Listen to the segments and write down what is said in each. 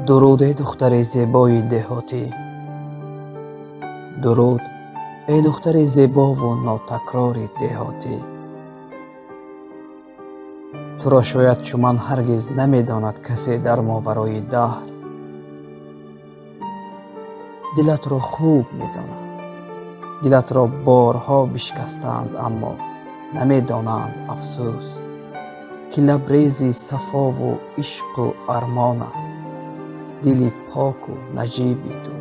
Дуруд, эй духтари зебои деҳотӣ. Дуруд, эй духтари зебову нотакрори деҳотӣ. Туро шояд чу ман ҳаргиз намедонад касе дар моварои даҳр. Дилатро хуб медонад. Дилатро борҳо бишкастаанд, аммо намедонанд, афсӯс, ки лабрези сафову ишқу армон аст дили поку наҷиби ту.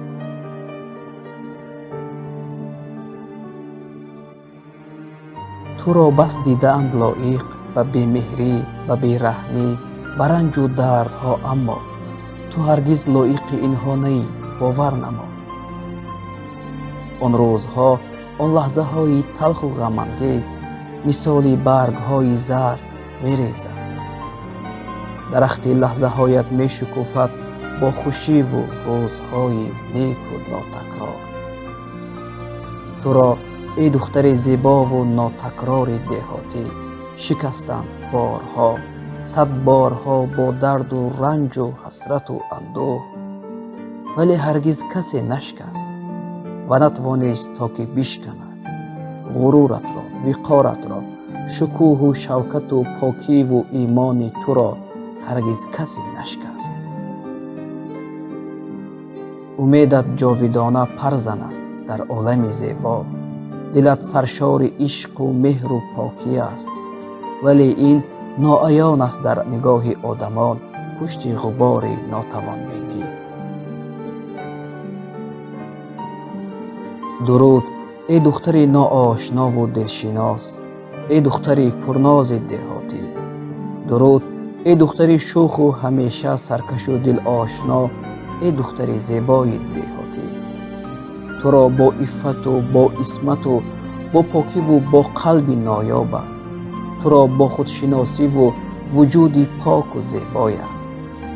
Туро бас дидаанд лоиқ ба бемеҳрӣ, ба бераҳмӣ, ба ранҷу дардҳо, аммо ту ҳаргиз лоиқи инҳо наӣ, бовар намо. Он рӯзҳо, он лаҳзаҳои талху ғамангез мисоли баргҳои зард мерезад. Дарахти лаҳзаҳоят мешукуфад бо хушиву рӯзҳои неку нотакрор. Туро, эй духтари зебову нотакрори деҳотӣ, шикастанд борҳо, сад борҳо бо дарду ранҷу ҳасрату андӯҳ, вале ҳаргиз касе нашкаст ва натвонист то ки бишканад ғуруратро, виқоратро, шукӯҳу шавкату покиву имони туро ҳаргиз касе нашкаст. Умедат ҷовидона пар занад дар олами зебо, дилат саршори ишқу меҳру покӣ аст, вале ин ноаён аст дар нигоҳи одамон пушти ғубори нотавонбинӣ. Дуруд, эй духтари ноошнову дилшинос, эй духтари пурнози деҳотӣ. Дуруд, эй духтари шӯху ҳамеша саркашу дилошно, эй духтари зебои деҳотӣ. Туро бо иффату бо исмату бо покиву бо қалби ноёбат, туро бо худшиносиву вуҷуди поку зебоят,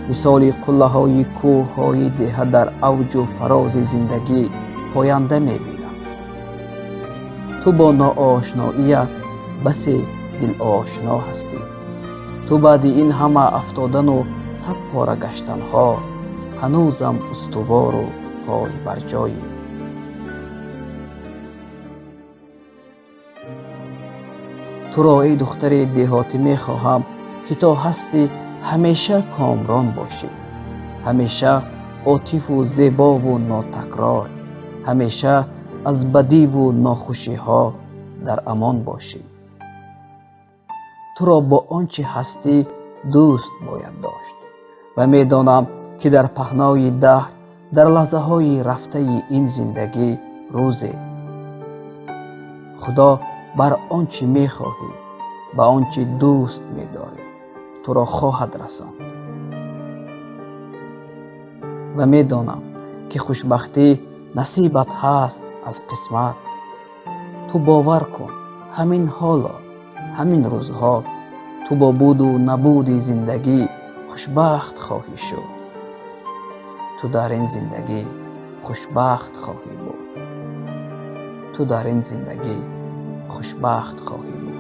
мисоли қуллаҳои кӯҳҳои деҳа дар авҷу фарози зиндагӣ поянда мебинам. Ту бо ноошноият басе дилошно ҳастӣ. Ту баъди ин ҳама афтодану сад пора гаштанҳо ҳанӯзам устувору пойбарҷоӣ. Туро, эй духтари деҳотӣ, мехоҳам, ки то ҳастӣ ҳамеша комрон бошӣ, ҳамеша отифу зебову нотакрор, ҳамеша аз бадиву нохушиҳо дар амон бошӣ. Туро бо он чӣ ҳастӣ дӯст бояд дошт ва медонам, ки дар паҳнои даҳр, дар лаҳзаҳои рафтаи ин зиндагӣ, рӯзе Худо бар он чӣ мехоҳӣ, ба он чӣ дӯст медорӣ, туро хоҳад расонд. Ва медонам, ки хушбахтӣ насибат ҳаст аз қисмат. Ту бовар кун, ҳамин ҳоло, ҳамин рӯзҳо ту бо буду набуди зиндагӣ хушбахт хоҳӣ шуд. Ту дар ин зиндагӣ хушбахт хоҳӣ буд. Ту дар ин зиндагӣ хушбахт хоҳӣ буд.